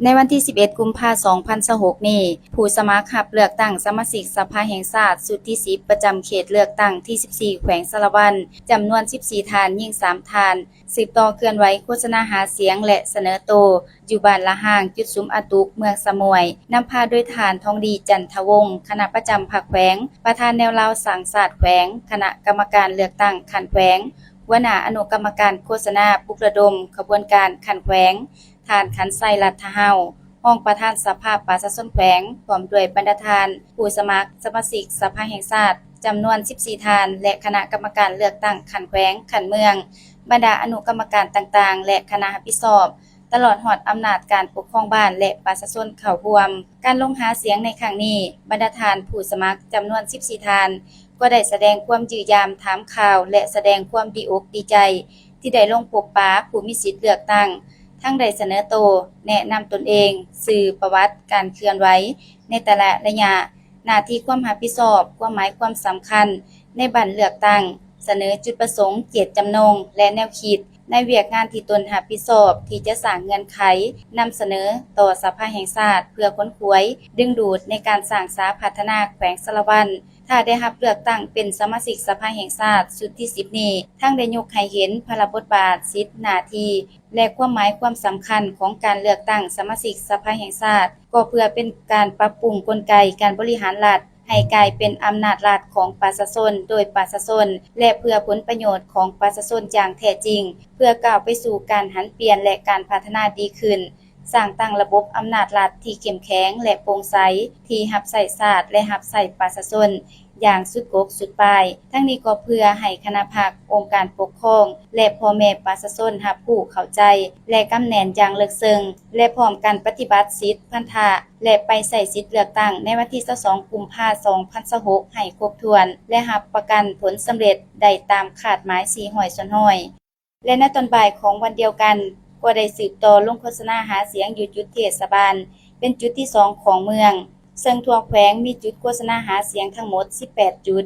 ໃນວັນທີສິບເອັດ ກຸມພາ ສອງພັນຊາວຫົກນີ້, ຜູ້ສະໝັກຮັບເລືອກຕັ້ງສະມາຊິກສະພາແຫ່ງຊາດຊຸດທີສິບ ປະຈຳເຂດເລືອກຕັ້ງທີສິບສີ່ ແຂວງສາລະວັນ ຈຳນວນສິບສີ່ທ່ານ, ຍິງສາມທ່ານ, ສືບຕໍ່ເຄື່ອນໄຫວໂຄສະນາຫາສຽງ ແລະ ສະເໜີໂຕ ຢູ່ບ້ານລະຮ່າງ, ຈຸດສຸມອາຕຸກ, ເມືອງສະໝວຍ, ນຳພາໂດຍທ່ານ ທອງດີ ຈັນທະວົງ, ຄະນະປະຈຳພັກແຂວງ, ປະທານແນວລາວສ້າງຊາດແຂວງ, ຄະນະກຳມະການເລືອກຕັ້ງຂັ້ນແຂວງ, ຫົວໜ້າອະນຸກຳມະການໂຄສະນາປຸກລະດົມຂະບວນການຂັ້ນແຂວງ, ທ່ານ ຂັນໄຊ ລັດຖະເຮົາ, ຮອງປະທານສະພາປະຊາຊົນແຂວງ, ພ້ອມດ້ວຍບັນດາທ່ານຜູ້ສະໝັກສະມາຊິກສະພາແຫ່ງຊາດ ຈຳນວນສິບສີ່ທ່ານ ແລະ ຄະນະກຳມະການເລືອກຕັ້ງຂັ້ນແຂວງ, ຂັ້ນເມືອງ, ບັນດາອະນຸກຳມະການຕ່າງໆ ແລະ ຄະນະຮັບຜິດຊອບ, ຕະຫຼອດຮອດອຳນາດການປົກຄອງບ້ານ ແລະ ປະຊາຊົນເຂົ້າຮ່ວມ. ການລົງຫາສຽງໃນຄັ້ງນີ້, ບັນດາທ່ານຜູ້ສະໝັກຈຳນວນສິບສີ່ທ່ານ ກໍໄດ້ສະແດງຄວາມຢ້ຽມຢາມ, ຖາມຂ່າວ ແລະ ສະແດງຄວາມດີອົກດີໃຈ ທີ່ໄດ້ລົງພົບປະຜູ້ມີສິດເລືອກຕັ້ງ, ທັງໄດ້ສະເໜີໂຕ, ແນະນຳຕົນເອງ, ຊື່, ປະຫວັດການເຄື່ອນໄຫວໃນແຕ່ລະໄລຍະ, ໜ້າທີ່ຄວາມຮັບຜິດຊອບ, ຄວາມໝາຍຄວາມສຳຄັນໃນບັ້ນເລືອກຕັ້ງ, ສະເໜີຈຸດປະສົງ, ເຈດຈຳນົງ ແລະ ແນວຄິດໃນວຽກງານທີ່ຕົນຮັບຜິດຊອບ ທີ່ຈະສ້າງເງື່ອນໄຂນຳສະເໜີຕໍ່ສະພາແຫ່ງຊາດ ເພື່ອຂົນຂວາຍດຶງດູດໃນການສ້າງສາພັດທະນາແຂວງສາລະວັນ. ຖ້າໄດ້ຮັບເລືອກຕັ້ງເປັນສະມາຊິກສະພາແຫ່ງຊາດຊຸດທີສິບນີ້, ທັງໄດ້ຍົກໃຫ້ເຫັນພາລະບົດບາດ, ສິດ, ໜ້າທີ່ ແລະ ຄວາມໝາຍຄວາມສຳຄັນຂອງການເລືອກຕັ້ງສະມາຊິກສະພາແຫ່ງຊາດ, ກໍເພື່ອເປັນການປັບປຸງກົນໄກການບໍລິຫານລັດ ໃຫ້ກາຍເປັນອຳນາດລັດຂອງປະຊາຊົນ, ໂດຍປະຊາຊົນ ແລະ ເພື່ອຜົນປະໂຫຍດຂອງປະຊາຊົນຢ່າງແທ້ຈິງ, ເພື່ອກ້າວໄປສູ່ການຫັນປ່ຽນ ແລະ ການພັດທະນາດີຂຶ້ນ, ສ້າງຕັ້ງລະບົບອຳນາດລັດທີ່ເຂັ້ມແຂງ ແລະ ໂປ່ງໃສ, ທີ່ຮັບໃຊ້ຊາດ ແລະ ຮັບໃຊ້ປະຊາຊົນຢ່າງສຸດກົກສຸດປາຍ. ທັງນີ້ກໍເພື່ອໃຫ້ຄະນະພັກ, ອົງການປົກຄອງ ແລະ ພໍ່ແມ່ປະຊາຊົນຮັບຮູ້ເຂົ້າໃຈ ແລະ ກຳແໜ້ນຢ່າງເລິກເຊິ່ງ ແລະ ພ້ອມກັນປະຕິບັດສິດພັນທະ ແລະ ໄປໃຊ້ສິດເລືອກຕັ້ງໃນວັນທີຊາວສອງ ກຸມພາ ສອງພັນຊາວຫົກ ໃຫ້ຄົບຖ້ວນ ແລະ ຮັບປະກັນຜົນສຳເລັດໄດ້ຕາມຄາດໝາຍສີ່ຮ້ອຍສ່ວນຮ້ອຍ. ແລະ ໃນຕອນບ່າຍຂອງວັນດຽວກັນ, ກໍໄດ້ສືບຕໍ່ລົງໂຄສະນາຫາສຽງຢູ່ຈຸດເທດສະບານ ເປັນຈຸດທີສອງຂອງເມືອງ, ເຊິ່ງທົ່ວແຂວງມີຈຸດໂຄສະນາຫາສຽງທັງໝົດສິບແປດຈຸດ.